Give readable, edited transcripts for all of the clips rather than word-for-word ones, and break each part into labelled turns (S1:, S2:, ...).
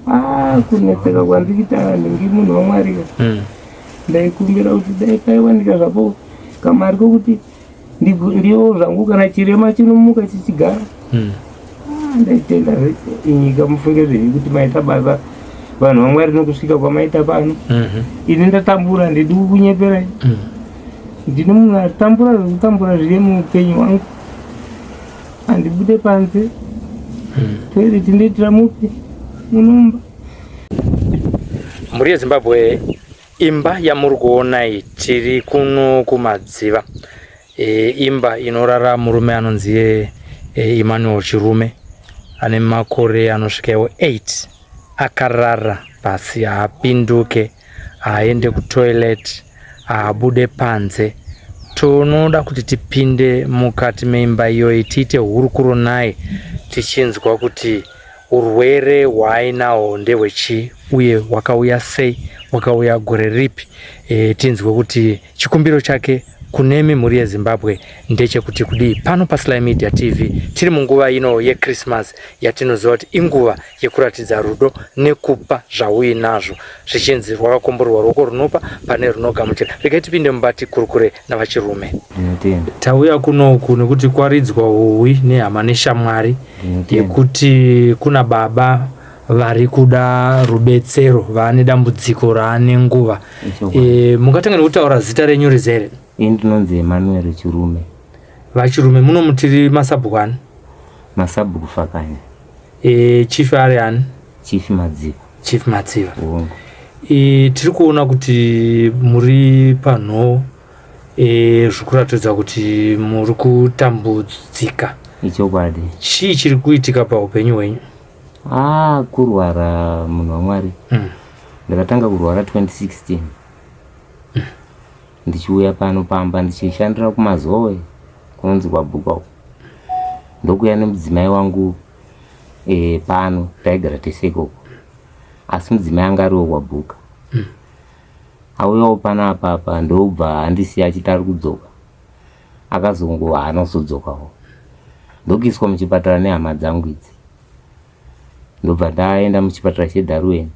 S1: Ah, kunetseka kwandikuita ndingi munhu wamwari ka. Ndaikumbira kuti dai paiwanika zvapo kamari kokuti ndiwo zvangu kana chirema chinomuka chichigara. Ah, ndaitenda nyika mufunge zvenyu kuti maita basa vanhu vamwari nokusvika kwamaita pano. Ini ndatambura, handidi kukunyeperai. Ndini munhu atambura zvekutambura zviri muupenyu hwangu. Handibude panze. Toilet ndoitira mupi munomba.
S2: Mhuri yeZimbabwe, imba yamuri kuona iyi, tiri kuno kuMadziva. Imba inorara murume anonzi Emmanuel Chirume, ane makore anosvika iwo 8, akarara pasi, haapinduke, haaende kutoilet, haabude panze. Tonoda kuti tipinde mukati meimba iyoyi tiite hurukuro naye, tichinzwa kuti urwere hwaainahwo ndehwechii uye hwakauya sei, hwakauya gore ripi. Tinzwe kuti chikumbiro chake kunemi mhuri yeZimbabwe ndechekuti kudii. Pano paSly Media TV tiri munguva ino yeChristmas yatinoziva kuti inguva yekuratidza rudo nekupa zvauinazvo, zvichinzi rwakakomborerwa ruoko runopa pane runogamuchira. Regai tipinde mumba tikurukure navaChirume.
S1: Ndinotenda.
S2: Tauya kunoku nekuti kwaridzwa huhwi nehama neshamwari yekuti kuna baba vari kuda rubetsero, vaane dambudziko raane nguva. Mungatanga nekutaura zita renyu rizere?
S1: Ini ndinonzi Emmanuel Chirume.
S2: VaChirume, muno mutiri masabhuku ani?
S1: Masabhuku Fakanya.
S2: Chief ari ani?
S1: Chief Madziva.
S2: Chief Madziva.
S1: Hongu.
S2: Tiri kuona kuti muri panhoo, zviri kuratidza kuti muri kutambudzika.
S1: Ichokwadi.
S2: Chii chiri kuitika paupenyu hwenyu?
S1: Kurwara munhu waMwari. Ndakatanga kurwara 2016. Ndichiuya pano pamba ndichishandira kuMazowe kunonzi kwaBhuka uko. Ndokuya nemudzimai wangu pano, taigara tese ikoko. Asi mudzimai anga ariwo kwaBhuka. Auyawo pano apa apa ndobva andisiya achiti ari kudzoka. Akazongo haana kuzodzokawo. Ndokuiswa muchipatara nehama dzangu idzi. Ndobva ndaenda muchipatara cheDarwin.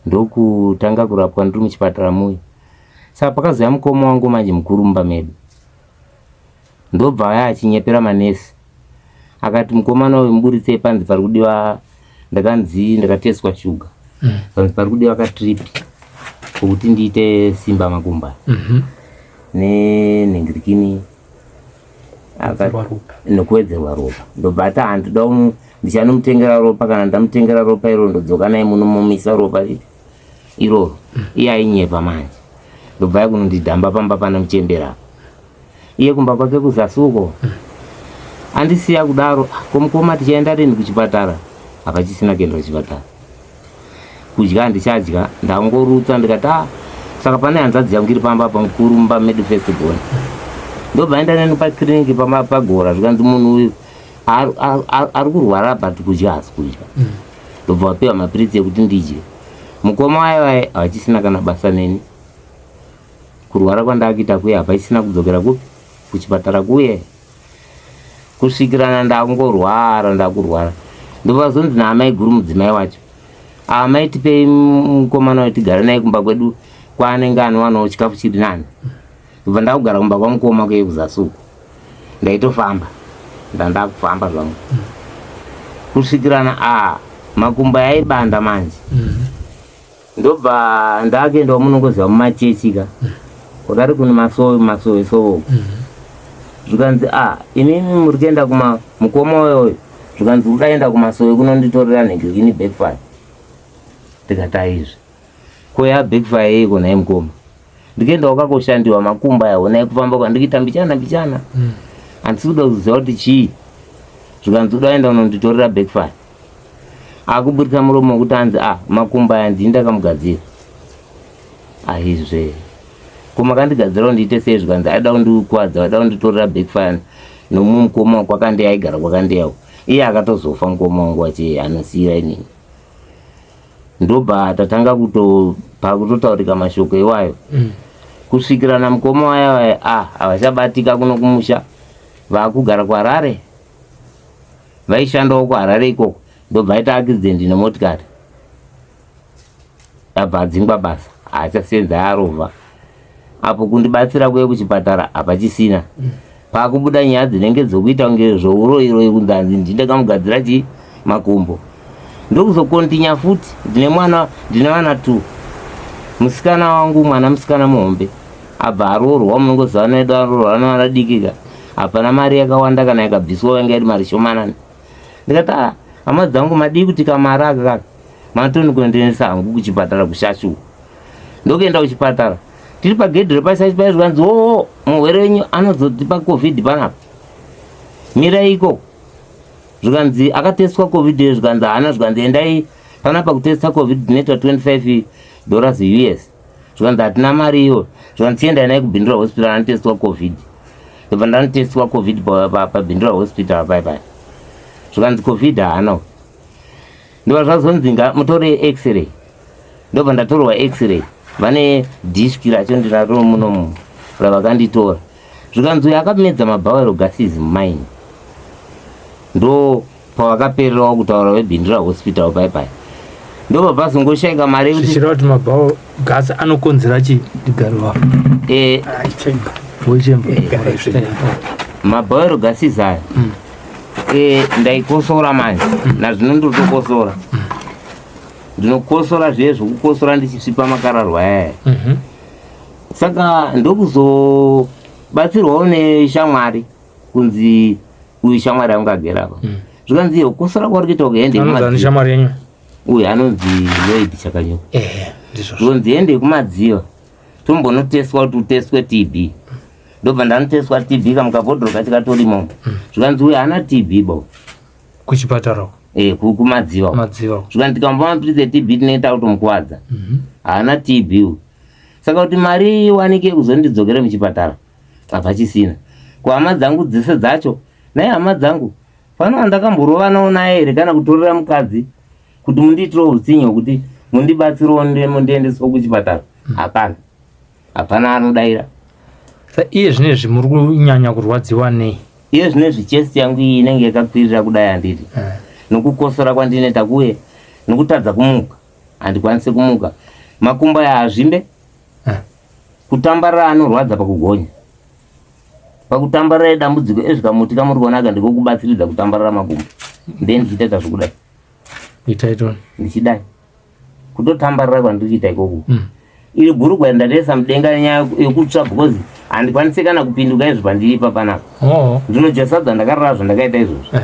S1: Ndokutanga kurapwa ndiri muchipatara muya. Saka pakazouya mukoma wangu manje mukuru mumba medu. Ndobva aya achinyepera manesi. Akati mukomana uyu muburitsei panzi pari kudiwa, ndakanzi ndakateswa shuga. Panzi pari kudiwa katrip kokuti ndiite simba makumba. Nenhingirikini nekuwedzerwa ropa. Ndobva ati handida ndichanomutengera ropa, kana ndamutengera ropa iro ndodzoka naye muno momisa ropa iroro. Iye ainyepa manje. Ndobva aya kunondidhamba pamba pana muchembera apa. Iye kumba kwake kuzasi uko. Andisiya kudaro, ko mukoma tichaenda rini kuchipatara? Hapachisina kuenda kuchipatara. Kudya handichadya, ndangorutsa ndikati saka pane hanzvadzi yangu iri pamba apa mukuru mumba medu first born. Ndobva aenda neni pakiriniki pagora, zvikanzi munhu uyu ari kurwara but kudya haasi kudya. Ndobva vapiwa mapiritsi ekuti ndidye. Mukoma waye waye havachisina kana basa neni. Kurwara kwandakuita kuye hapachisina kudzokera kupi? Kuchipatara kuye. Kusvikirana ndakungorwara, ndakurwara. Ndobva zonzi naamai guru mudzimai wacho, amai tipei mukomana uyu tigare naye kumba kwedu kwaanenge anowanawo chikafu chiri nani. Ndobva ndakugara kumba kwamukoma kuye kuzasi uko. Ndaitofamba, ndandakufamba zvangu. Kusvikirana makumbo aibanda manje. Ndobva ndakuendawo munongoziva mumachechi ka. Kwakari kune masowe, masowe sowe uko. Zvikanzi imimi muri kuenda kuma mukoma uyoyo. Zvikanzi udaenda kumasowe kunonditorera nhingirikini backfire. Ndikati aizvi. Ko ya backfire yeiko nhai mukoma? Ndikuendawo kakoshandiwa makumbo aya, honai kufamba kwandikuita mbichana mbichana. Handisi kuda kuziva kuti chii. Zvikanzi udaenda unonditorera backfire. Akuburitsa muromo wekuti anzi makumbo aya ndini ndakamugadzira. Aizve. Ko makandigadzirawo ndiite sei? Zvikanzi aida kundikuvadza, aida kunditorera backfire nomumwe mukoma kwakandeya aigara kwakandeyawo. Iye akatozofa mukoma wangu wache anosiira inini. Ndobva tatanga pakutotaurika mashoko iwayo. Kusvikirana mukoma waya waya havachabatika kuno kumusha, vakugara kuHarare. Vaishandawo kuHarare ikoko. Ndobva aita accident nemotikari. Abva adzingwa basa, haachasenza arovha. Apo kundibatsira kuye kuchipatara hapachisina. Pakubuda nyaya dzinenge dzokuita kunge zvouroiroi kunzi hanzi ndini ndakamugadzira chii makumbo. Ndokuzokontinya futi ndine mwana, ndine vana 2. Musikana wangu mwana musikana muhombe abva aroorwa, munongoziva vana vedu varoorwa vana vadiki ka, hapana mari yakawanda kana yakabviswa yanga iri mari shomanani. Ndikati ah, hama dzangu madii kuti kamari aka kaka matoni kuenderesa hangu kuchipatara kushashu. Ndokuenda kuchipatara tiri pagedhi repashashi paye zvikanzi oo murwere wenyu anozotipa covid panapa, mirai ikoko. Zvikanzi akatestwa covid here, zvikanzi haana. Zvikanzi endai panapa kutesta covid tinoita $25 US. Zvikanzi hatina mari iyo. Zvikanzi chiendai naye kuBindura hospital anotestwa covid. Ndobva ndanotestwa covid paBindura hospital pai pai. Zvikanzi covid haana. Ndobva zvazonzi mutore x-ray. Ndobva ndatorwa x-ray. Vane diski racho ndinaro munomu ravakanditora. Zvikanzi uyo akamedza mabhawero gases mumaini. Ndo pavakapererawo kutaura veBindura hospital pai pai. Ndobva pazongoshaika mari yekuti
S2: zvichireva kuti mabhawo gasi anokonzera chii? Ndigarwa. Wochemba.
S1: Mabhawero gases aya ndaikosora manje. Nazvino ndotokosora. Ndinokosora zviye zvokukosora ndichisvipa makararwa aya. Saka ndokuzobatsirwawo neshamwari kunzi uyu shamwari yangu agere apa. Zvikanzi iyo kukosora kwauri kuita uku hende
S2: Anonzi ani
S1: kumadziva.
S2: shamwari yenyu?
S1: Uyu anonzi Lloyd Chakanyuka.
S2: Ehe, ndizvozvo.
S1: Zvonzi hende kumadziva tombonotestwa kuti utestwe TB. Ndobva ndanotestwa TB kamukabhodhoro kacho katorimo. Zvikanzi uyu haana TB bo.
S2: Kuchipatara uko.
S1: Kumadziva.
S2: Madziva.
S1: Zvikanzi tikamupa mapiritsi eTB tinenge takutomukuwadza. Haana TB uyu. Saka kuti mari iwanike kuzondidzokere muchipatara hapachisina. Kuhama dzangu dzese dzacho, naye hama dzangu pano wandakamborovanawo naye here kana kutorera mukadzi kuti mundiitirewo utsinye hwekuti mundibatsirewo mundiendesewo kuchipatara. Hapana. Hapana anodaira.
S2: Iye zvinezvi muri kunyanya kurwadziwa nei?
S1: Iye zvinezvi chest yangu iyi inenge yakakwirira kudai handiti. Nokukosora kwandinoita kuye nokutadza kumuka. Handikwanisi kumuka. Makumbo aya hazvimbe. Kutambarara anorwadza pakugonya. Pakutambarara dambudziko ezvikamuti kamuri kuona aka ndiko kubatsiridza kutambarara makumbo. Then ndichitoita zvokudai.
S2: Itaitoni.
S1: Ndichidai. Kutotambarara kwandiri kuita ikoko. Iri bhurugwa ndatoisa mudenga nyaya yekutsva because handikwanisi kana kupinduka izvo pandiri ipa panapa. Ndinodya sadza ndakarara zvandakaita izvozvo.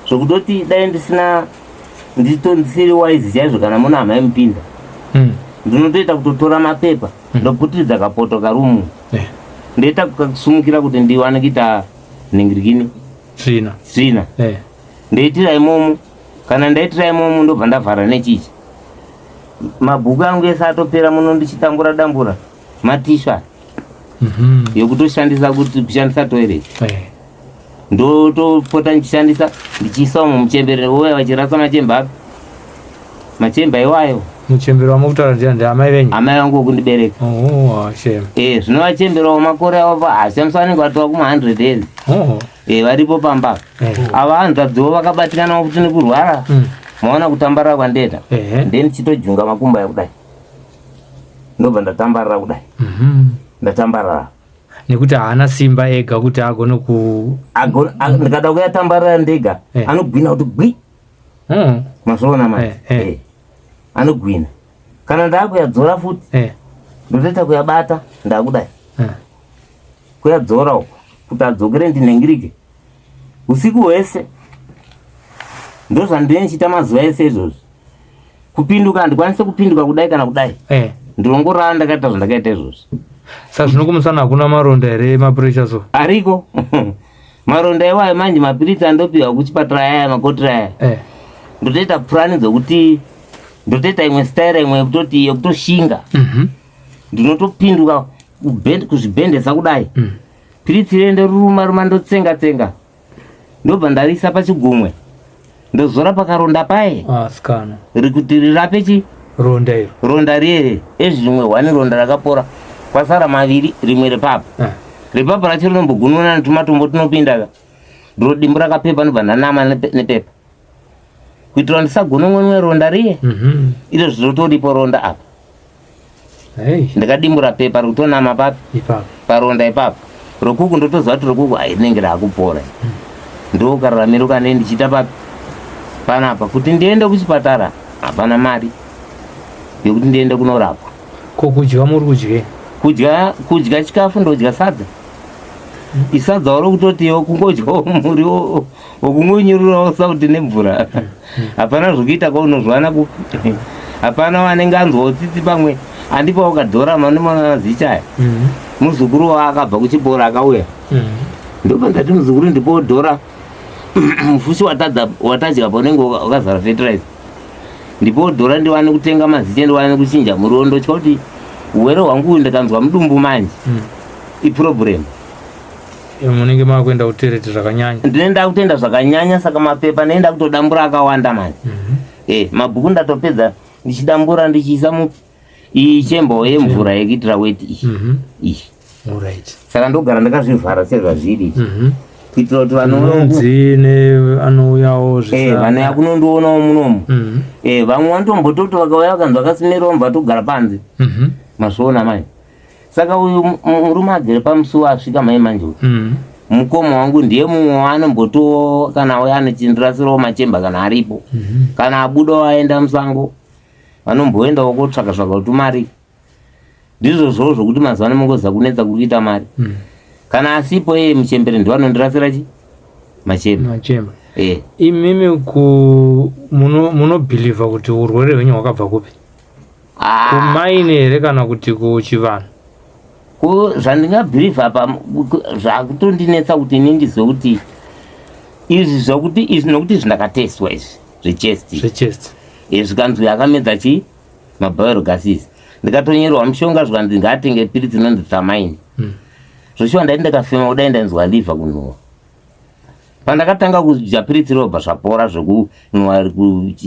S1: Zvokutoti dai ndisina ndisiri wise chaizvo kana muna hama yemupinda. Ndinotoita kutotora mapepa ndoputiridza kapoto karumu. Ndoita kusumukira kuti ndiwane kuita nhingirikini.
S2: Tsvina.
S1: Tsvina. Ndoitira imomo. Kana ndaitira imomo ndobva ndavhara nechichi. Mabhuku angu ese atopera muno ndichitambura dambura matisha yekutoshandisa kuti kushandisa toilet. Ndotopota ndichishandisa ndichiisa umo muchembere vouya vachirasa machembe api machembe iwayo.
S2: Muchembere wamukutaura ndiani? Ndi amai venyu?
S1: Amai vangu vokundibereka.
S2: Oh, shame.
S1: Zvino vachemberawo makore avo hashamisa vanenge vatova kuma 100 years. Varipo pamba. Ava hanzvadziwo vakabatikanawo futi nekurwara. Maona kutambarara kwandiita. Then ndichitojunga makumbo aya kudai. Ndobva ndatambarara kudai. Ndatambarara.
S2: Nekuti haana simba ega kuti agone ku
S1: Ndikada kuyatambarara ndega, anogwina kuti gwi. Mazviona manje? Anogwina. Kana ndakuyadzora futi, ndotoita kuyabata ndakudai. Kuyadzora uko kuti adzokere ndinhengirike. Usiku hwese ndozvandinenge ndichiita mazuva ese izvozvi. Kupinduka handikwanisi kupinduka kudai kana kudai. Ndinongorara ndakaita zvandakaita izvozvi.
S2: Saka zvino kumusana hakuna maronda here emapuresha so?
S1: Ariko. Maronda iwayo manje mapiritsi andopiwa kuchipatara aya makotira aya. Ndotoita purani dzokuti ndotoita imwe style imwe yekutoti yekutoshinga. Ndinotopinduka kuzvibhendesa kudai. Piritsi rende ruruma ruma ndotsenga tsenga. Ndobva ndarisa pachigumwe. Ndozora pakaronda paye.
S2: Asikana.
S1: Rikuti rirape chi?
S2: Ronda iro.
S1: Ronda riye. Ezvi rimwe hwani ronda rakapora. Kwasara maviri rimwe repapa. Repapa racho rinombogununa netumatombo tunopinda ka. Ndiro dimbu rakapepa ndobva ndanama nepepa. Kuitira ndisagunun'unwe ronda riye. Iro zvinotoripo ronda apa.
S2: Hey.
S1: Ndakadimbura pepa rekutonama papi?
S2: Ipapo.
S1: Paronda ipapo. Rokuku ndotoziva kuti rokuku ai rinenge raakupora. Ndokararamiro kane ndichiita papi? Panapa kuti ndiende kuchipatara hapana mari yekuti ndiende kunorapwa.
S2: Ko kudya muri kudyei?
S1: Kudya kudya chikafu ndodya sadza. Isadza uri kutotiwo kungodyawo muriwo wokungonyururawo sauti nemvura. Hapana zvokuita kwaunozwana kupi. Hapana wanenge anzwawo tsitsi pamwe andipawo kadhora mane mazichaya. Muzukuru waakabva kuchikoro akauya. Ndopa ndati muzukuru ndipowo dhora mufushi watadza watadya paunenge wakazara fertilizer. Ndipowo dhora ndiwane kutenga maziche ndiwane kuchinja muriwo ndotya kuti urwere hwangu uyu ndikanzwa mudumbu manje iproblem.
S2: Munenge makuenda kutereti zvakanyanya.
S1: Ndinoenda kutenda zvakanyanya saka mapepa ndinoenda kutodambura akawanda manje. Mabhuku ndatopedza ndichidambura ndichiisa mu iyi chembo yemvura yekuitira weti iyi. Iyi.
S2: Alright.
S1: Saka ndogara ndakazvivhara sezvazviri kuitira kuti vanouya
S2: Nhunzi ne anouyawo
S1: vanouya kunondionawo munomu. Vamwe vanotombototi vakauya vakanzwa kasimerwa vobva vatogara panze. Mazviona manje. Saka uyu murume agere pamusuwo asvika mai manje uyu. Mukoma wangu ndiye mumwe waanombotiwo kana auya anochindirasirawo machemba kana aripo. Kana abudawo aenda musango vanomboendawo kotsvaka tsvaka kuti mari. Ndizvo zvoo zvokuti mazuva ano mungoziva kunetsa kuri kuita mari. Kana asipo iye muchembere ndiwo anondirasira chi machemba.
S2: Machemba.
S1: Eh.
S2: Imimi ku munobhilivha kuti urwere hwenyu hwakabva kupi?
S1: Ah.
S2: Kumaini here kana kuti kuchivanhu?
S1: Ko zvandingabhilivha pa zvakutondinetsa kuti ini ndizive kuti izvi zvokuti izvi nokuti izvi ndakatestwa izvi zvechest.
S2: Zvechest.
S1: Zvikanzi akamedza chi mabile gases. Ndikatonyorerwa mushonga zvikanzi ngaatenge piritsi inonzi Thamine. Zvoshuwa ndaiti ndakafema kudai ndainzwa liver kunhuhwa. Pandakatanga kudya piritsi robva zvapora zvekunhuhwa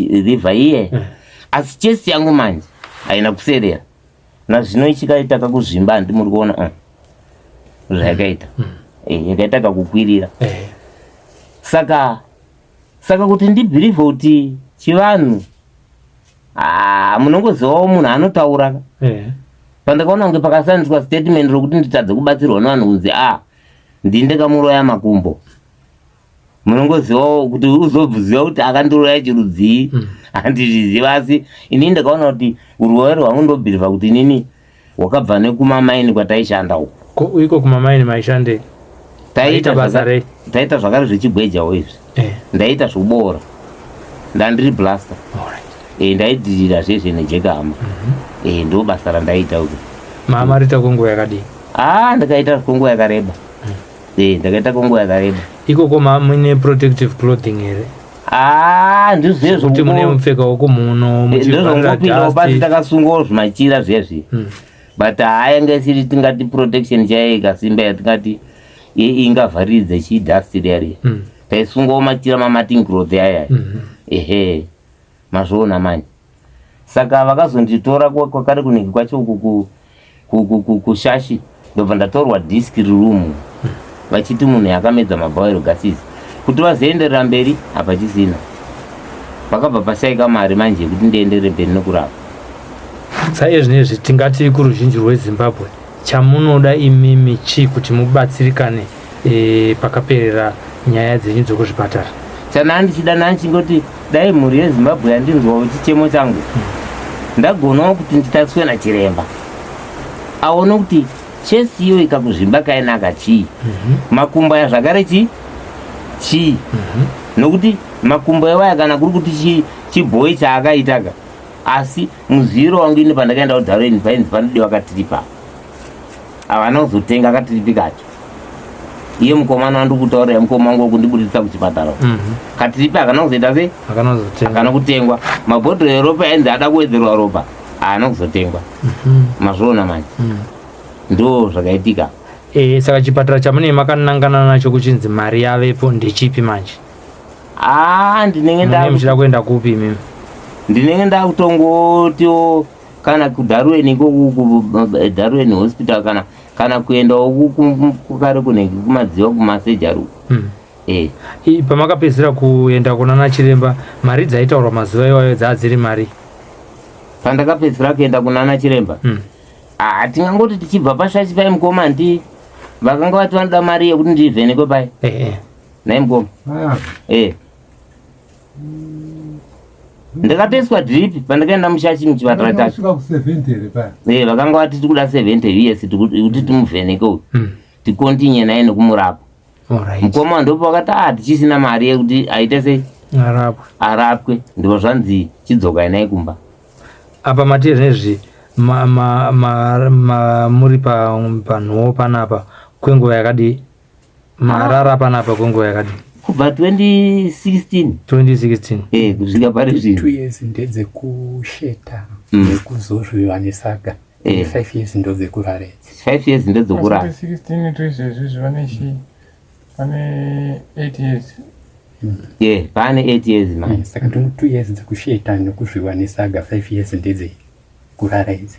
S1: liver iye. Asi chest yangu manje haina kuserera. Nazvino ichikaita kakuzvimba handi muri kuona zvayakaita. Yakaita kakukwirira. Saka kuti ndibhilivhe kuti chivanhu munongozivawo munhu anotaura. Pandakaona kunge pakashandiswa statement rokuti nditadze kubatsirwa nevanhu kunzi ndini ndakamuroya makumbo. Munongozivawo kuti uzoziva kuti akandiroya chirudzii handizviziva asi inini ndakaona kuti urwere hwangu ndobhilivha kuti inini hwakabva nekumamaini kwataishanda uku.
S2: Ko iko kumamaini maishandei?
S1: Taiita
S2: Maita basa rei?
S1: Taita zvakare zvechigwejawo izvi. Ndaita zvekuboora. Ndandiri blaster.
S2: Alright.
S1: Ndaidhirira zvezve nejekama. Ndo basa randaita uku.
S2: Mamarita kwenguva yakadii?
S1: Ndakaita kwenguva yakareba. Ndakaita kwenguva yakareba.
S2: Ikoko mune protective clothing here?
S1: Ndizvo
S2: Kuti mune mupfekawo kumuno muchivharira
S1: ndozvongopindawo pasi
S2: dust.
S1: takasungawo zvimachira zviya zviya. But haayanga isiri tingati protection chaiyo ikasimba yatingati ingavhariridze chi dust riya riya. Taisungawo machira mamatting cloth aya. Ehe. Mazviona manje. Saka vakazonditora kwakare kunenge kwacho uku kushashi ndobva ndatorwa disk riri vachiti munhu yakamedza mabile gases kuti vazoenderera mberi hapachisina. Pakabva pashaika mari manje yekuti ndienderere mberi nekurapa.
S2: Saizvinezvi tingati kuruzhinji rweZimbabwe chamunoda imimi chii kuti mubatsirikane pakaperera nyaya dzenyu dzokuzvipatara?
S1: Chanaa ndichida nandichingoti dai mhuri yeZimbabwe yandinzwawo chichemo changu. Ndagonawo kuti nditariswe nachiremba aone kuti chest iyo ikakuzvimba kainaka chii, makumbo aya zvakare chii chii, nokuti makumbo ewaya kana kuri kuti chibhoi chaakaitaka asi muziviro wangu ini pandakaenda kuDarwin painzi panodiwa katiripa havana kuzotenga katiripi kacho. Iye mukomana wandiri kutaurira mukoma wangu wekundibudisa kuchipatara katiripi hakana kuzoita sei?
S2: Akanozotenga.
S1: Hakana kutengwa. Mabhodhoro eropa ainzi ada kuwedzerwa ropa haana kuzotengwa. Mazviona manje, ndo zvakaitika.
S2: Saka chipatara chamunenge makanangana nacho kuchinzi mari yavepo ndechipi manje?
S1: Ndinenge
S2: Munenge muchida kuenda kupi imimi?
S1: Ndinenge ndakutongotiwo kana kuDarwen ikoku, kuDarwen Hospital, kana kuendawo kukare kunenge kuMadziva kumasejari uku.
S2: Pamakapedzisira kuenda kunana chiremba mari dzaitaurwa mazuva iwayo dzaa dziri mari?
S1: Pandakapedzisira kuenda kunana chiremba Ah, tingangoti tichibva pashachi pai mukoma ndi vakanga vati vanoda mari yekuti ndivhenekwe pai.
S2: Eh, eh.
S1: Nhai mukoma. Eh. Ndakatoiswa drip pandakaenda mushachi muchipatara chacho.
S3: Vakasvika ku70 here paya?
S1: Eh, vakanga vati tikuda 70 us kuti timuvheneke uyu. Tikontinye naye nekumurapa.
S2: Alright.
S1: Mukoma ndipo vakati ah tichisina mari yekuti aite sei
S2: Arapwe.
S1: arapwe ndipo zvanzi chidzokai naye kumba.
S2: Apa mati zvinezvi muri panhoo panapa kwenguva yakadii? Marara panapa kwenguva yakadii?
S1: Kubva 2016
S2: 2016.
S1: Eh, kusvika pari
S4: 2
S1: zvino.
S4: years ndedzekusheta nekuzozviva nesaga. 5 years ndodzekurara idzi.
S1: 5 years ndedzokurara.
S5: 16 to izvezvi vane chi vane 8 years.
S1: Eh, pane 8 years manje.
S4: Saka ndongo 2 years dzekusheta nekuzviwa nesaga, 5 years ndedzekurara idzi.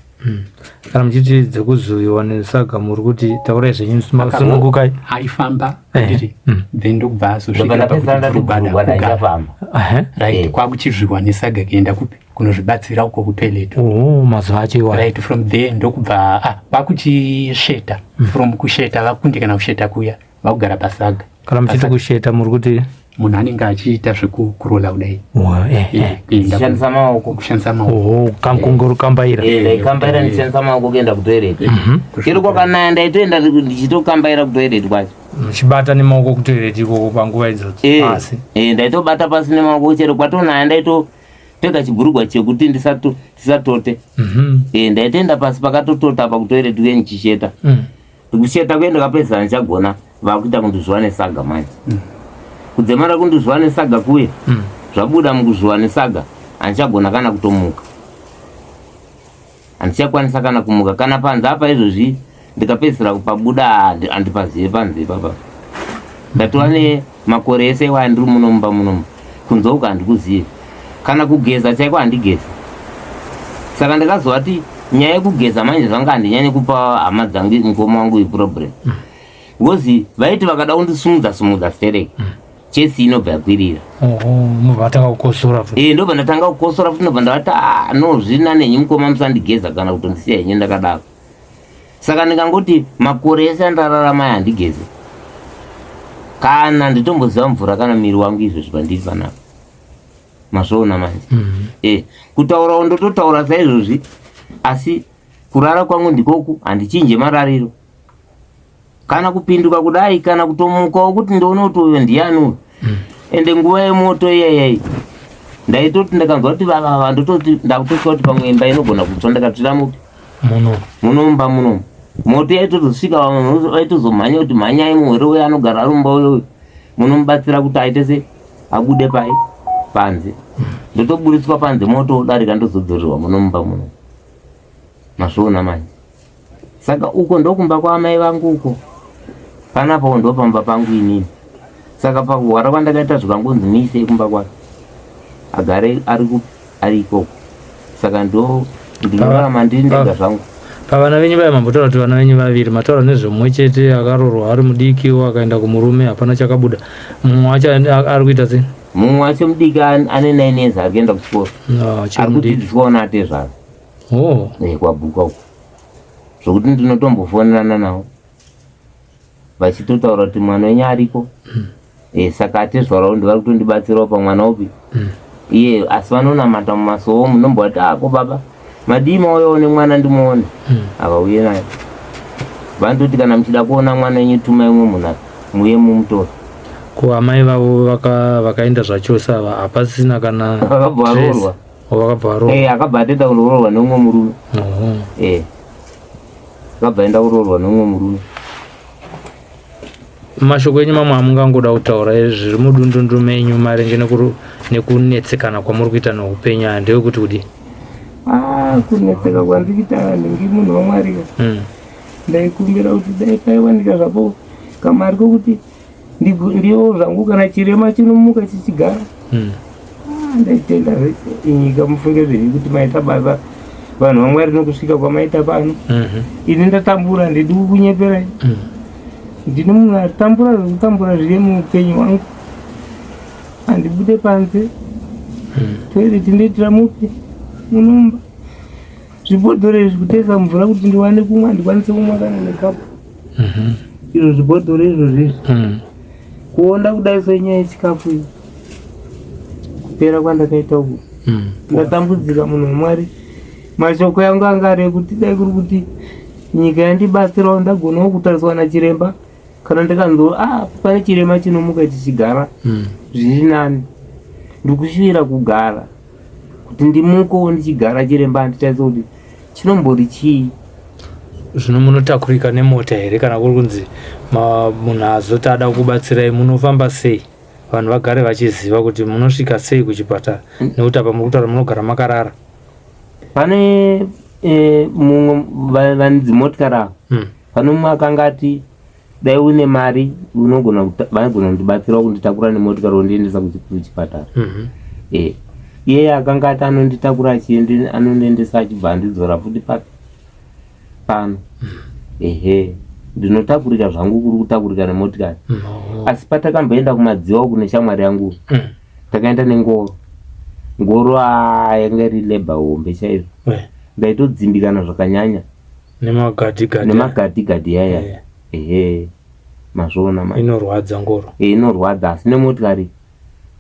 S2: Kana muchiti dzekuzuviwa nesaga muri kuti taurai zvenyu sunungukai.
S4: Aifamba
S2: Eh,
S4: handiti? Then ndokubva azosvika
S1: Ndobva ndapedzisira
S4: pakuti
S1: ndati
S4: bhurugwada
S1: bhurugwada
S4: kugara.
S1: ichafamba.
S2: Ehe.
S4: Right, kwakuchizviwa nesaga kuenda kupi? Kunozvibatsira uko kutoilet.
S2: Oh, mazuva acho iwayo.
S4: Right, from there ndokubva kwakuchisheta. From kusheta vakundikana kusheta kuya vakugara pasaga.
S2: Kana muchiti
S4: Pasaga.
S2: kusheta muri kuti
S4: Munhu anenge achiita zvekukurola kudai.
S2: Wa, eh, eh.
S4: Kuenda
S1: Ndichishandisa maoko.
S4: kushandisa maoko.
S2: Oho, kungorukambaira.
S1: Eh, ndaikambaira ndichishandisa maoko kuenda kutoilet. Chero kwakanaya ndaitoenda ndichitokambaira kutoilet kwacho.
S2: Muchibata nemaoko kutoilet ikoko panguva idzodzo.
S1: Eh,
S2: Pasi.
S1: eh, ndaitobata pasi nemaoko chero kwatonaya ndaitopfeka chibhurugwa chekuti ndisatote. Eh, ndaitoenda pasi pakatotota pa kutoilet kuye ndichisheta. Kusheta kuye ndakapedzisira ndichagona vakuita kundizvuva nesaga manje. Kudzemara kundizvuva nesaga kuye zvabuda mukuzvuva nesaga handichagona kana kutomuka. Handichakwanisa kana kumuka kana panze apa izvozvi ndikapedzisira kupabuda handipazive panze ipapa. Ndatova nemakore ese iwaya ndiri muno mumba munomu kunze uku handikuzivi kana kugeza chaiko handigezi. Saka ndakazovati nyaya yekugeza manje zvanga handinyanyi kupa hama dzangu mukoma wangu iproblem because vaiti vakada kundisumudza sumudza stereki chesi inobva yakwirira.
S2: Oho, mubva matanga kukosora futi.
S1: Eh, ndobva ndatanga kukosora futi ndobva ndavati ah no zvina nenyu mukoma musandigeza kana kutondisiya henyu ndakadaro. Saka ndikangoti makore ese andararama aya handigeze kana nditomboziva mvura kana miri wangu izvozvi pandiri panapa. Mazvoona manje. Eh, kutaurawo ndototaura saizvozvi asi kurara kwangu ndikoku handichinje marariro. Kana kupinduka kudai kana kutomukawo kuti ndione kuti uyo ndiani uyu. Ende nguva yemoto iyayai ndaitoti ndakanzwa kuti vavava ndototi ndakutotya kuti pamwe imba inogona kutsva ndakatsvira mupi
S2: Muno.
S1: munomba munomu. Moto yaitozosvika vamwe vaitozomhanya kuti mhanyai muhwere uyo anogara ari mumba uyoyo munomubatsira kuti aite se abude pai panze. Ndotoburitswa panze moto wodarika ndozodzorerwa munomba muno. Mazvoona manje. Saka uko ndokumba kwaamai vangu uko. Panapawo ndopamba pangu inini. Saka pakuhwara kwandakaita zvikangonzi muisei kumba kwake. Agare ari ikoko. Saka ndo ndinorarama ndiri ndega zvangu.
S2: Pavana venyu vaya mambotaura kuti vana venyu vaviri mataura nezvemumwe chete akaroorwa ari mudiki akaenda kumurume hapana chakabuda. Mumwe wacho ari kuita sei?
S1: Mumwe wacho mudiki ane 9 years ari kuenda kuchikoro.
S2: Achiri
S1: Ari
S2: mudiki.
S1: kudzidziswawo naatezvara.
S2: Oh.
S1: Eh, kwabhuka uko. Zvokuti ndinotombofonerana navo. Vachitotaura kuti mwana wenyu ariko. Eh, saka atezvarawo ndivari kutondibatsirawo pamwana upi. Iye asi vanonamata mumasowo munombovati ako baba madii mauyawo nemwana ndimuone. Havauye naye. Vanototi kana muchida kuona mwana wenyu tumai umwe munhu muye mumutore.
S2: Ko amai vavo vakaenda zvachose ava hapasisina kana
S1: Vakabva varoorwa.
S2: Oh, vakabva varoorwa.
S1: Eh, akabva atoenda kunoroorwa neumwe murume.
S2: Oho.
S1: Eh. Akabva aenda kuroorwa neumwe murume.
S2: Mashoko enyu mamwe amungangoda kutaura zviri mudundundu menyu maringe nekunetsekana kwamuri kuita neupenyu aya ndewekuti kudii?
S1: Ah, kunetseka kwandikuita ndingi munhu waMwari ka. Ndaikumbira kuti dai paiwanika zvapo kamari kokuti ndiwo zvangu kana chirema chinomuka chichigara. Ah, ndaitenda nyika mufunge zvenyu kuti maita basa vanhu vaMwari nokusvika kwamaita pano. Ini ndatambura ndidi kukunyeperai. Ndini munhu atambura zvekutambura zviri muupenyu hwangu. Handibude panze. Toilet ndoitira mupi munomba. Zvibhodhoro izvi kutesa mvura kuti ndiwane kumwa, ndikwanise kumwa kana nekapu. Izvo zvibhodhoro izvozvo izvi. Kuonda kudai senyaya yechikafu iyi. Kupera kwandakaita uku. Ndatambudzika munhu waMwari. Mashoko yangu anga ari ekuti dai kuri kuti nyika yandibatsirawo ndagonawo kutariswa nachiremba kana ndikanzwa ah, pane chirema chinomuka chichigara zviri nani. Ndikushuvira kugara kuti ndimukewo ndichigara chiremba anditarise kuti chinombori chii.
S2: Zvino munotakurika nemota here kana kuri kunzi munhu azoti ada kukubatsirai munofamba sei? Vanhu vagare vachiziva kuti munosvika sei kuchipatara nekuti apa muri kutaura munogara makarara.
S1: Pane mumwe vane dzimotikari ava, pane mumwe akanga ati dai une mari unogona vanogona kundibatsirawo kunditakura nemotikari wondiendesa kuchipatara. Iye akanga ati anonditakura anondiendesa achibva andidzora futi papi pano. Ehe, ndinotakurika zvangu kuri kutakurika nemotikari. Asi patakamboenda kumadziwa kune shamwari yangu, takaenda nengoro. Ngoro yanga iri labor hombe chaizvo. Ndaitodzimbikana zvakanyanya.
S2: Nemagadhigadhi.
S1: Nemagadhigadhi yaya. Ehe, mazvoona manje.
S2: Inorwadza ngoro.
S1: Inorwadza asi nemotikari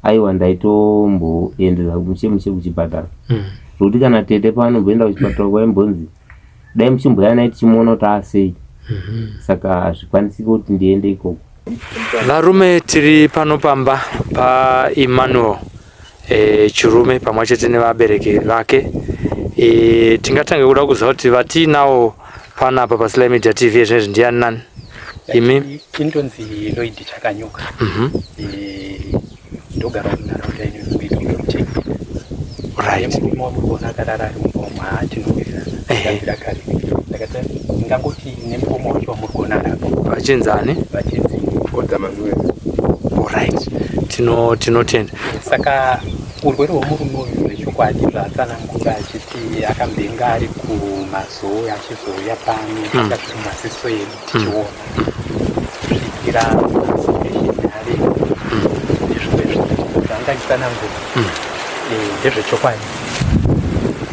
S1: aiwa ndaitomboendesa mushe mushe kuchipatara. Zvokuti kana tete paanomboenda kuchipatara kwaimbonzi dai muchimboya naye tichimuona kuti asei. Saka hazvikwanisiki kuti ndiende ikoko.
S2: Varume tiri pano pamba paEmmanuel Chirume pamwe chete nevabereki vake. Tingatange kuda kuziva kuti vatiinawo panapa paSly Media TV zvinezvi ndiani nani? Imi?
S4: Indonzi Lloyd Chakanyuka. Ndogara munharaunda ino inoitwa Mucheke.
S2: Right.
S4: Murume wamuri kuona akarara ari mumba umu, haa tinowirirana. Takabvira kare. Ndakati ndingangoti nemukoma wacho wamuri kuona ari apo.
S2: Vachinzi ani?
S4: Vachinzi
S5: Oda Manuel.
S2: Alright. Tinotenda.
S4: Saka urwere hwemurume uyu zvechokwadi zvaatsanangura achiti akambenga ari kumazowe achizouya pano zvanga zviri mumaziso edu tichiona kusvikira situation aripo nezvimwe zvinhu zvaanga achitsanangura ndezvechokwadi.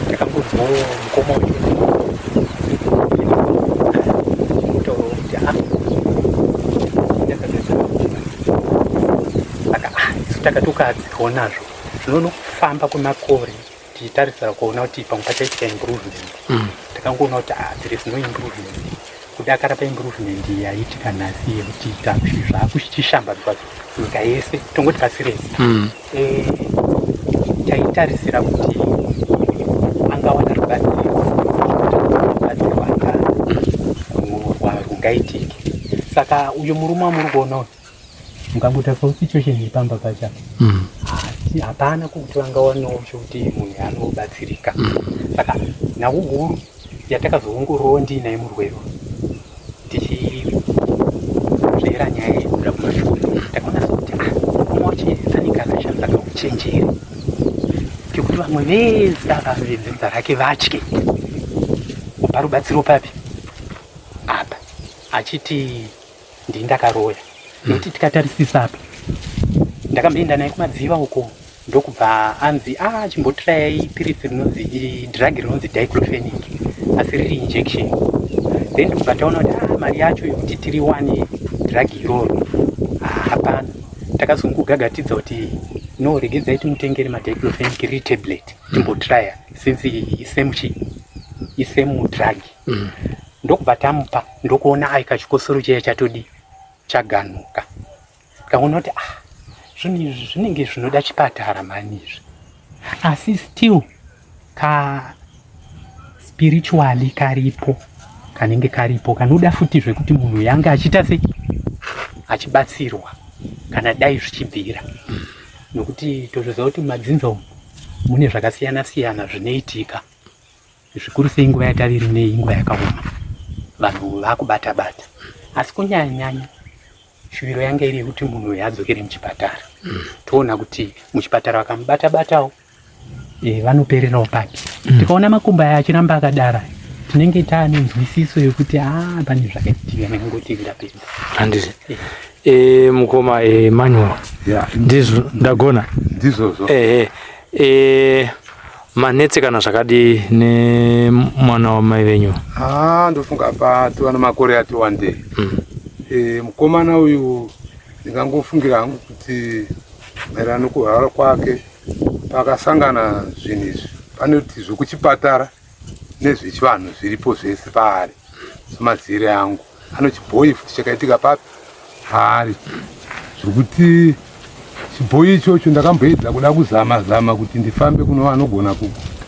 S4: Takangonzwawo mukoma wacho achingotaurawo kuti saka isu takatokahadzikawo nazvo. Zvino nokufamba kwemakore tichitarisira kuona kuti pamwe pachaitika improvement, takangoona kuti there is no improvement. Kudakara paimprovement yaitika nhasi yekuti zvakuchishambadzwa nyika yese, tongoti pasi rese. Taitarisira kuti angawana rubatsiro, rubatsiro rungaitike. Saka uyu murume wamuri kuona uyu, mukangotarisa situation yepamba pacho apa, hapana kuti vangawanawo chokuti munhu anobatsirika. Saka nhau huru yatakazoongororawo ndiinaye murwere uyu, tichizvera nyaya yekuda kumashure, takaona sekuti mukoma wacho anenge akashandisa kauchenjeri kekuti vamwe vese ava vedzinza rake vatye kupa rubatsiro papi apa, achiti ndini ndakaroya. Nekuti tikatarisisa apa, ndakamboenda naye kumadziva uko ndokubva anzi chimbotirayai piritsi rinonzi drug rinonzi diclofenac, asi riri injection. Then ndokubva taona kuti mari yacho yekuti tiriwane drug iroro hapana. Takazongogagatidza kuti no, regedzai timutengere madiclofenac riri tablet timbotraya since isame chi isame drug. Ndokubva tamupa, ndokuona aika chikosoro chiya chatodi chaganuka. Tikaona kuti zvinhu izvi zvinenge zvinoda chipatara mhani izvi, asi still ka spiritually karipo, kanenge karipo kanoda futi zvekuti munhu yange achiita sei achibatsirwa kana dai zvichibvira. Nokuti tozviziva kuti mumadzinza umu mune zvakasiyana siyana zvinoitika, zvikuru sei nguva yataviri nei, nguva yakaoma, vanhu vakubata bata. Asi kunyanyanya shuviro yanga iri yekuti munhu uyu adzokere muchipatara. Toona kuti muchipatara vakamubata batawo vanopererawo papi. Tikaona makumbo aya achiramba akadara, tinenge taane nzwisiso yekuti pane zvakaitika. Ndingangoti ndapedza.
S2: Handiti. Mukoma Emmanuel. Ndizvo ndagona.
S5: Ndizvozvo.
S2: Manetsekana zvakadii nemwana wamai venyu?
S5: Ah, ndofunga patova nemakore ati wandei. Mukomana uyu ndingangofungira hangu kuti maererano nokurwara kwake pakasangana zvinhu izvi, pane kuti zvokuchipatara nezvechivanhu zviripo zvese paari. Semazire angu ano chibhoyi futi chakaitika papi paari, zvokuti chibhoyi ichocho ndakamboedza kuda kuzama zama kuti ndifambe kuno vanogona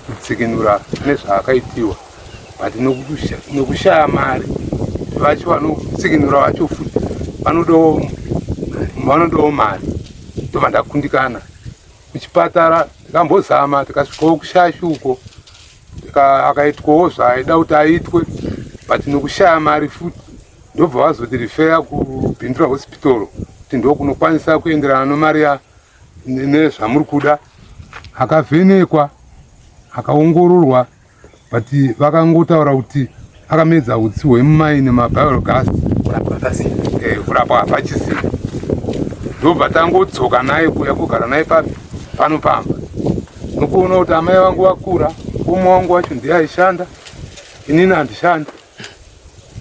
S5: kutsikinura nezvaakaitiwa, but nokushaya mari vacho vanotsikinura vacho futi vanodawo mari, ndobva ndakundikana. Kuchipatara ndikambozama, tikasvikawo kuShashi uko, akaitwawo zvaaida kuti aitwe, but nokushaya mari futi ndobva vazoti refer kuBindura Hospital kuti ndokunokwanisa kuenderana nomari nezvamuri kuda. Akavhenekwa, akaongororwa, but vakangotaura kuti akamedza utsi hwemumaini mabiogas.
S4: Kurapwa pasina.
S5: Kurapwa hapachisina. Ndobva tangodzoka naye kuya kugara naye papi pano pamba, nokuona kuti amai vangu vakura, umwe wangu wacho ndiye aishanda, inini handishandi,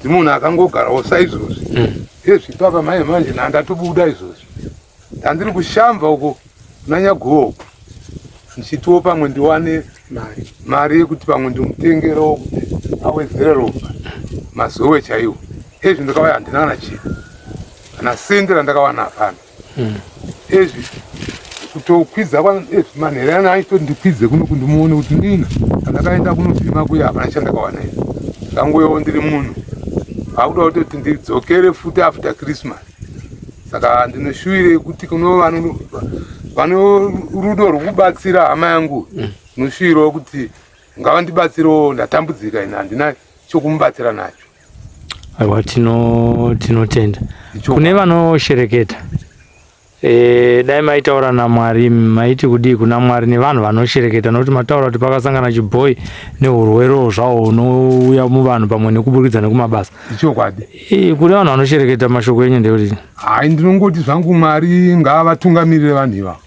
S5: ndimunhu akangogarawo saizvozvi. Ezvi papa mai manje nhandatobuda izvozvi, ndandiri kuShamva uko kuna Nyaguo uko, ndichitiwo pamwe ndiwane
S4: mari,
S5: mari yekuti pamwe ndimutengerawo kuti awedzere ropa mazowe chaiwo. Ezvi ndakauya handina kana chii, kana sendi randakawana hapana. Ezvi kutokwidza ezvi manherana aitoti ndikwidze kuno kundimuone kuti nina andakaenda kunovhima kuya, hapana chandakawana. Izvi ndangoyawo ndiri munhu akuda kutoti ndidzokere futi after Christmas. Saka ndinoshuwire kuti kuno vano rudo rwekubatsira hama yangu, ndinoshuwirawo kuti ngavandibatsirewo, ndatambudzika ini, handina chokumubatsira nacho.
S2: Aiwa, tinotenda kune vanoshereketa. Dai maitaura naMwari, maiti kudii kuna Mwari nevanhu vanoshereketa? Nokuti mataura kuti pakasangana chibhoyi neurwere zvawo hunouya muvanhu pamwe nekuburikidza nekumabasa.
S5: Ichokwadi.
S2: Kune vanhu vanoshereketa, mashoko enyu ndekuti?
S5: Hai, ndinongoti zvangu Mwari ngaavatungamirire vanhu ivavo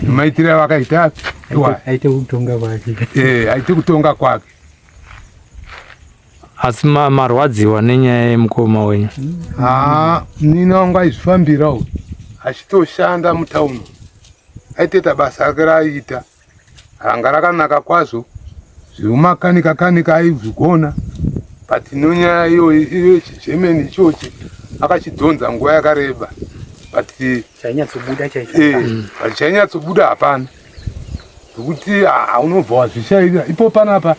S5: maitire avakaita iwa.
S4: Aite kutonga kwake.
S5: Aite kutonga kwake.
S2: Asi marwadziwa nenyaya yemukoma wenyu?
S5: Haa, nina wangu aizvifambira uyu, achitoshanda mutauni, aitoita basa rake raaiita ranga rakanaka kwazvo, zvemakanika kanika aizvigona, but nonyaya iyoyi iyo chigerman ichochi akachidhonza nguva yakareba, but
S4: chainyatsobuda chaicho.
S5: But chainyatsobuda hapana, nokuti unobva wazvishairira ipo panapa.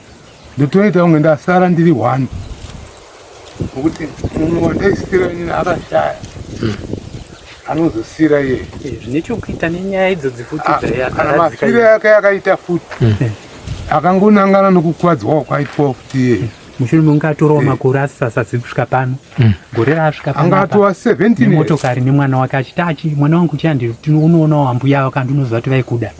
S5: Ndotoita kunge ndasara ndiri one, nokuti mumwe wandaisira inini akashaya, anozosira iye.
S4: Zvine chokuita nenyaya idzodzi futi.
S5: Kana mafiro yake yakaita futi akangonangana nokukuvadzwa kwakaitwa futi iye.
S4: Mushure mekunge atorawo makore asisasadzi kusvika pano, gore raasvika
S5: anga atova 17.
S4: Nemotokari nemwana wake, achiti achi mwana wangu chiandi unoonawo ambuya avo kandi unoziva kuti vaikuda.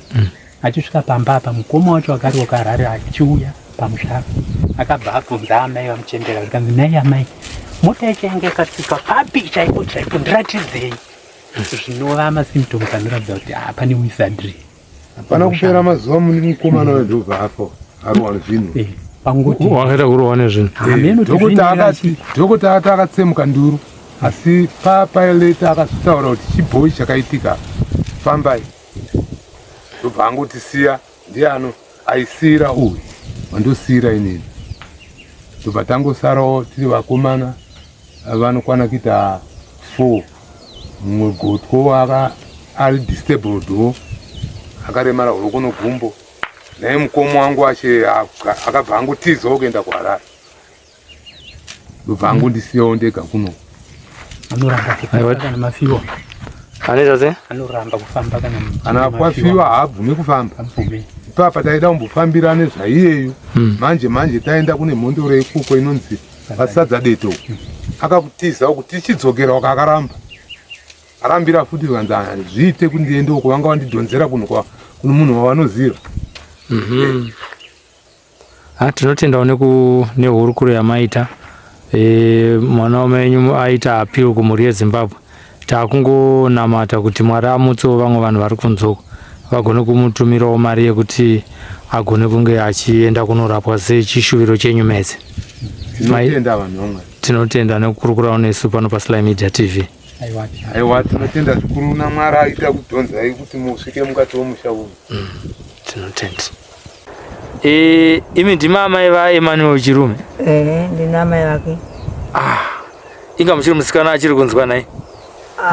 S4: Achisvika pamba apa, mukoma wacho akari wakarare achiuya pamusha, akabva abvunza amai vamuchembera, zvikanzi, "Nai amai, mota yacho yanga yakatsika papi chaipo chaipo? Ndiratidzei." Zvinova masymptoms anoratidza kuti pane wizardry.
S5: Hapana kupera mazuva muni mukomana wendobva afa arohwa nezvinhu.
S4: Pangoti
S2: wakaita kurohwa nezvinhu.
S4: Hameno kuti
S5: Dhokota akati, dhokota ati akatsemuka nduru, asi papaileta akazotaura kuti chibhoyi chakaitika, fambai. Ndobva angotisiya, ndiye ano aisiyira uyu wandosiyira inini. Ndobva tangosarawo tiri vakomana vanokwana kuita four, mumwe gotwo aka ari disabled, akaremara ruoko nogumbo, naye mukoma wangu ache akabva angotizawo kuenda kuHarare, ndobva angondisiyawo ndega kuno.
S4: Anoramba kufamba kana mafiwa.
S2: Anoita sei?
S4: Anoramba kufamba kana
S5: kana kwafiwa, haabvumi kufamba.
S4: Abvume.
S5: Ipapa taida kumbofambira nezvaiyeyo. Manje manje taenda kune mhondoro ikuko inonzi vasadza deto, akakutiza uku, tichidzokera uko akaramba, arambira futi, vanzi zviite kuti ndiende uko, vanga vandidhonzera kunhu kuno munhu wavanoziva.
S2: Ha, tinotendawo nehurukuro yamaita. Mwana wamenyu aita appeal kumhuri yeZimbabwe. Takungonamata kuti Mwari amutsewo vamwe vanhu vari kunze uko. vagone kumutumirawo mari yekuti agone kunge achienda kunorapwa sechishuviro chenyu mese.
S5: Tinotenda vanhu vamwari.
S2: Tinotenda nekukurukurawo nesu pano paSly Media TV.
S5: Aiwa, tinotenda zvikuru naMwari aita kudhonzai kuti musvike mukati womusha uyu.
S2: Tinotenda. E, imi ndimi amai vaEmmanuel Chirume?
S3: Ehe, ndini amai vake.
S2: Ah, inga muchiri musikana achiri kunzwa nhai?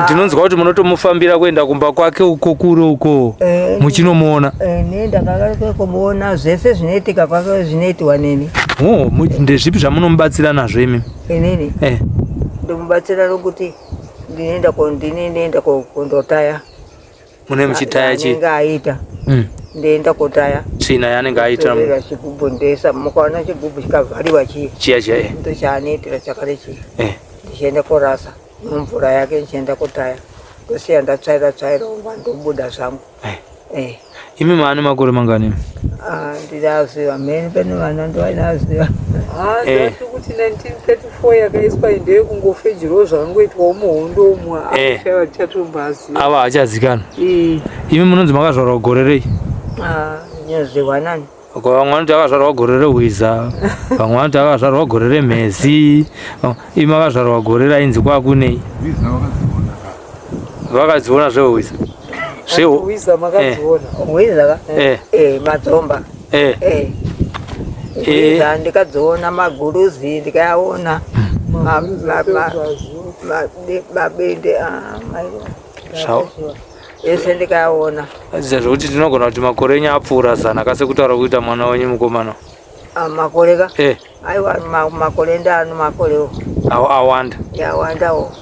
S2: Ndinonzwa kuti munotomufambira kuenda kumba kwake uko kure uko muchinomuona.
S3: Ne ndakakare kumuona, zvese zvinoitika kwake zvinoitiwa neni.
S2: Oh, ndezvipi zvamunomubatsira nazvo imi?
S3: Inini ndomubatsira nokuti ndinoenda ndini ndinoenda kundotaya.
S2: Mune muchitaya chi?
S3: Anenge aita. Ndoenda kotaya.
S2: Tsvina yaanenge aita.
S3: Torera chigubhu ndoisa, mukaona chigubhu chikavhariwa chiya.
S2: Chiya chiya.
S3: Ndochaanoitira chakare chiya. Ndichienda korasa mumvura yake, ndichienda kotaya, ndosiya ndatsvaira tsvaira umba, ndobuda zvangu.
S2: Imi maane makore mangani?
S3: Ah, ndinaziva mheni pene vana ndovainaziva.
S6: Ndati kuti 1934 yakaiswa ndeyekungofejerawo zvakangoitwawo muhondo umwe. Achaiva tichatombaziva.
S2: Ava hachazikanwa. Imi munonzi makazvarwa gore rei?
S3: Ndinoziva nani.
S2: Vamwe vanoti akazvarwa gore rehwiza, vamwe vanoti akazvarwa gore remhezi. Imi makazvarwa gore rainzi kwakunei?
S5: Hwiza vakadziona ka.
S2: Vakadziona zvehwiza.
S6: Hwiza makadziona?
S3: Hwiza ka? Madzomba. Hwiza ndikadziona, maguruzi ndikayaona, mabende ese ndikayaona.
S2: Zvekuti tinogona kuti makore enyu apfuura 100 kase kutaura kuita mwana wenyu mukomana.
S3: Ah, makore ka? Aiwa, makore ndano makorewo.
S2: Awanda.
S3: Yawandawo.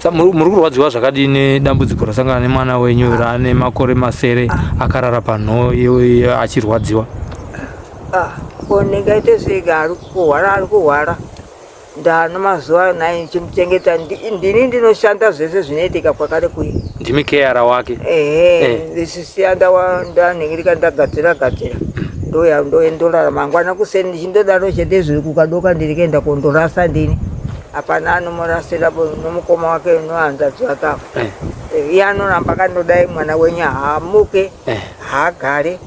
S2: Sa muri kurwadziwa zvakadini nedambudziko rasangana nemwana wenyu raane makore 6 akarara panhoo achirwadziwa?
S3: Ah, ko ndingaite sei? Ari kurwara, ari kurwara. Ndano mazuva nai ndichimuchengeta, ndini ndinoshanda zvese zvinoitika kwakare kuyi.
S2: Ndimi carer wake?
S3: Ehe, ndisisiya ndanhingirika, ndagadzira gadzira, ndoya ndorara. Mangwana kuseni ndichindodaro chete, zviri kukadoka ndiri kuenda kondorasa ndini, hapana anomurasira nomukoma wake nohanzvadzi wake avo. Iye anoramba akandodai, mwana wenyu haamuke, haagare.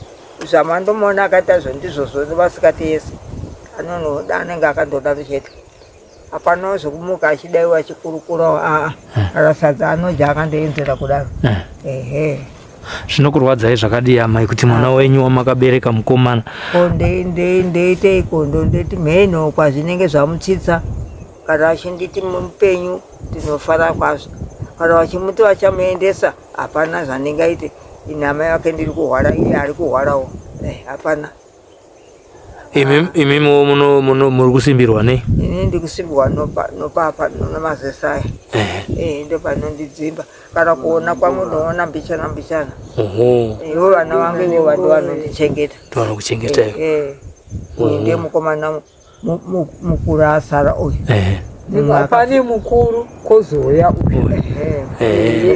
S3: Zvamandomuona akaita zvo ndizvozvo vasikati yese, anonoda anenge akandodaro chete, hapana zvekumuka achidaiwa achikurukurawo, aa, kana sadza anodya akandoenzera kudaro, ehe.
S2: Zvinokurwadzai zvakadii amai kuti mwana wenyu wamakabereka mukomana?
S3: Ko ndeiteiko? Ndondoti mheno kwazvinenge zvamutsitsa. Kana vachinditi mupenyu ndinofara kwazvo, kana vachimuti vachamuendesa, hapana zvandingaite. Ini amai vake ndiri kurwara, iye ari kurwarawo, hapana.
S2: Imimiwo muri kusimbirwa nei?
S3: Ini ndikusimbirwa nopapa nomazesaya, ndopanondidzimba. Kana kuona kwangu ndinoona mbichana mbichana. Ivo vana vangu ivo vandu vanondichengeta.
S2: Ndovanokuchengeta.
S3: Uyu ndiye mukomana mukuru asara uyu.
S6: Pane mukuru, kozouya uyu.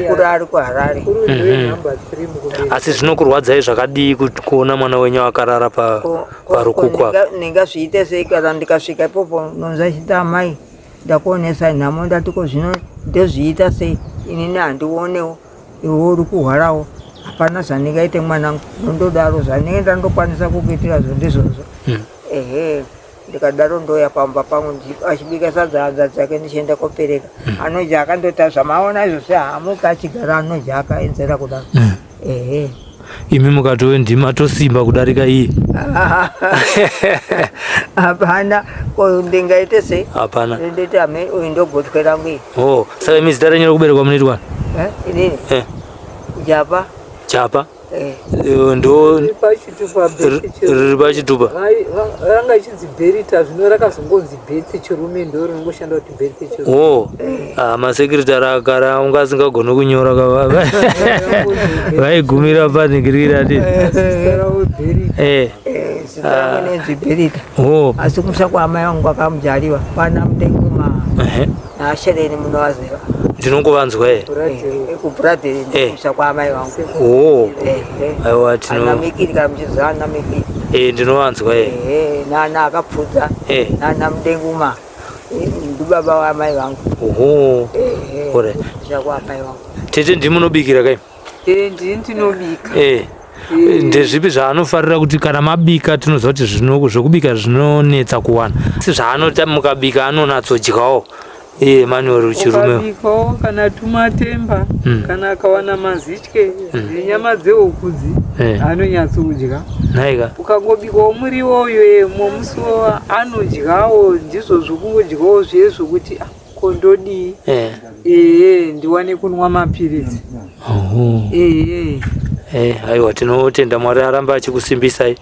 S3: Mukuru ari kuHarare.
S6: Mukuru ndiye namba 3 mukubereka.
S2: Asi zvinokurwadzai zvakadii kuona mwana wenyu akarara parukuku apa?
S3: Ndingazviite sei? Kana ndikasvika ipopo nonza chiti, amai, ndakuonesa nhamo. Ndati ko zvino ndozviita sei? Inini handionewo, iwe uri kurwarawo, hapana zvandingaite mwanangu. Ndondodaro, zvandinge ndandokwanisa kukuitira zvo ndizvozvo. Ehe, ndikadaro ndoya pamba pangu, achibika sadza hanzvadzi yake, ndichienda kopereka. Anodya akandota zvamaona izvozvo, haamuki achigara, anodya akaenzera kudaro, ehe.
S2: Imi mukatove ndima tosimba kudarika iye.
S3: Hapana, ko ndingaite sei?
S2: Hapana.
S3: Ndoti ame uyu ndogotwe rangu iyi.
S2: Oh, saka imi zita renyu rekuberekwa munoitwa?
S3: Inini? Japa.
S2: Japa. Ndo
S6: Riri pachitupa, Betsi Chirume.
S2: Riri pachitupa.
S6: Ranga ichinzi Berita, zvino rakazongonzi Betsi Chirume, ndo rinongoshanda kuti Betsi Chirume.
S2: Oh, ah, masekretary akara unga asingagoni kunyora kava vaigumira panhingirira ti.
S6: Zita ravo Berita.
S3: Zita rangu inonzi Berita.
S2: Oh.
S3: Asi kumusha kwaamai vangu kwakamujaliwa kwana Mutenguma naashereni, munovaziva?
S2: Ndinongovanzwa e.
S3: KuBradley kumusha kwaamai vangu.
S2: Oh, aiwa, tino
S3: Ana Mikiri, kana muchiziva ana Mikiri.
S2: Ndinovanzwa e.
S3: Nana akapfudza nana Mudenguma, ndibaba vamai vangu.
S2: Oho. Alright.
S3: Kumusha kwaamai vangu.
S2: Tete, ndimunobikira kai?
S6: Ndini ndinobika.
S2: Ndezvipi zvaanofarira kuti kana mabika tinoziva kuti zvokubika zvinonetsa kuwana asi zvaanota mukabika anonatsodyawo iye Emmanuel Chirume.
S6: Ukabikawo kana tumatemba kana akawana mazitye nenyama dzehukudzi anonyatsodya.
S2: Nhaika.
S6: Ukangobikawo muriwo uyo momusiwo anodyawo ndizvo zvokungodyawo zviye zvokuti ah, ko ndodii ehe ndiwane kunwa mapiritsi. Ehe.
S2: Aiwa tinotenda Mwari arambe achikusimbisai.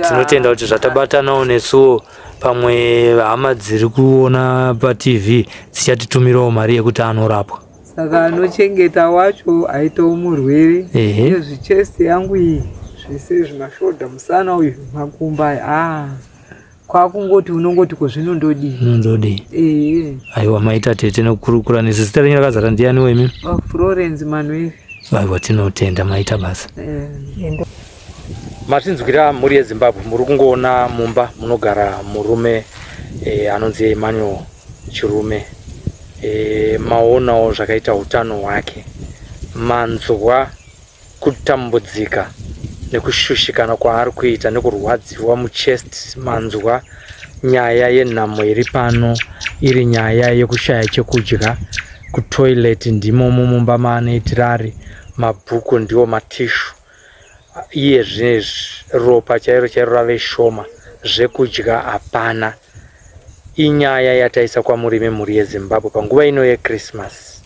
S2: Tinotenda kuti zvatabatanawo nesuwo pamwe hama dziri kuona paTV dzichatitumirawo mari yekuti anorapwa.
S6: Saka anochengeta wacho aitawo murwere. Nezvichest yangu iyi zvese zvimashoulder musana uyu makumbo aya ah kwakungoti unongoti ko zvino ndodii
S2: Unondodii?
S6: Ehe.
S2: Aiwa maita tete nekukurukura nesu. Zita renyu rakazara ndiani wemi?
S6: Oh, Florence Manuel.
S2: Aiwa tinotenda maita basa. Mazvinzwira mhuri yeZimbabwe muri kungoona mumba munogara murume anonzi Emmanuel Chirume. Maonawo zvakaita utano hwake. Manzwa kutambudzika nekushushikana kwaari kuita nekurwadziwa muchest. Manzwa nyaya yenhamo iri pano iri nyaya yekushaya chekudya. Kutoilet ndimomo mumba maanoitira ari, mabhuku ndiwo matishu. Iye zvinezvi ropa chairo chairo rave shoma, zvekudya hapana. Inyaya yataisa kwamuri imi mhuri yeZimbabwe panguva ino yeChristmas.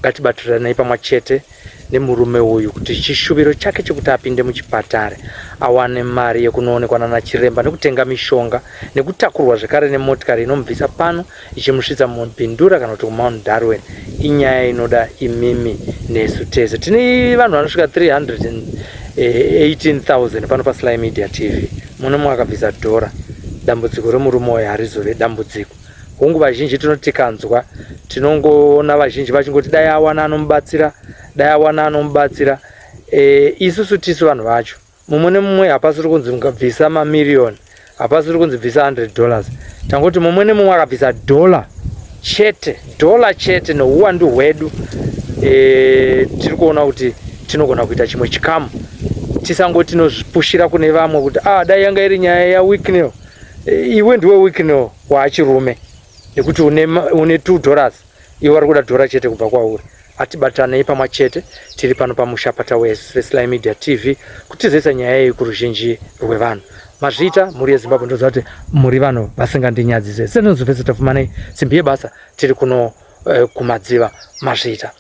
S2: Ngatibatiranei pamwe chete nemurume uyu kuti chishuviro chake chekuti apinde muchipatara awane mari yekunoonekwa nanachiremba nekutenga mishonga nekutakurwa zvekare nemotikari inomubvisa pano ichimusvitsa muBindura kana kuti kuMount Darwin inyaya inoda imimi nesu tese. Tine vanhu vanosvika 318,000 pano paSly Media TV. Mune mumwe akabvisa dhora, dambudziko remurume uyu harizove dambudziko. Hongu vazhinji tinoti tikanzwa tinongoona vazhinji vachingoti dai awana anomubatsira, dai awana anomubatsira. Isusu tisu vanhu vacho. Mumwe nemumwe hapasiri kunzi bvisa mamiriyoni, hapasiri kunzi bvisa 100 dollars. Tangoti mumwe nemumwe akabvisa dollar chete, dollar chete neuwandu hwedu tiri kuona kuti tinogona kuita chimwe chikamu. Tisangoti tinozvipushira kune vamwe kuti dai yanga iri nyaya yaWicknell. Iwe ndiwe Wicknell waachirume nekuti une 2 dollars, iwe vari kuda dhora chete kubva kwauri. Atibatanei pamwe chete tiri pano pamusha paTawes veSly Media TV kutizoisa nyaya iyi kuruzhinji rwevanhu. Mazviita mhuri yeZimbabwe, ndoziva kuti muri vanhu vasingandinyadzise. Senozofesa tafumanei simbi yebasa tiri kuno kumadziva. Mazviita.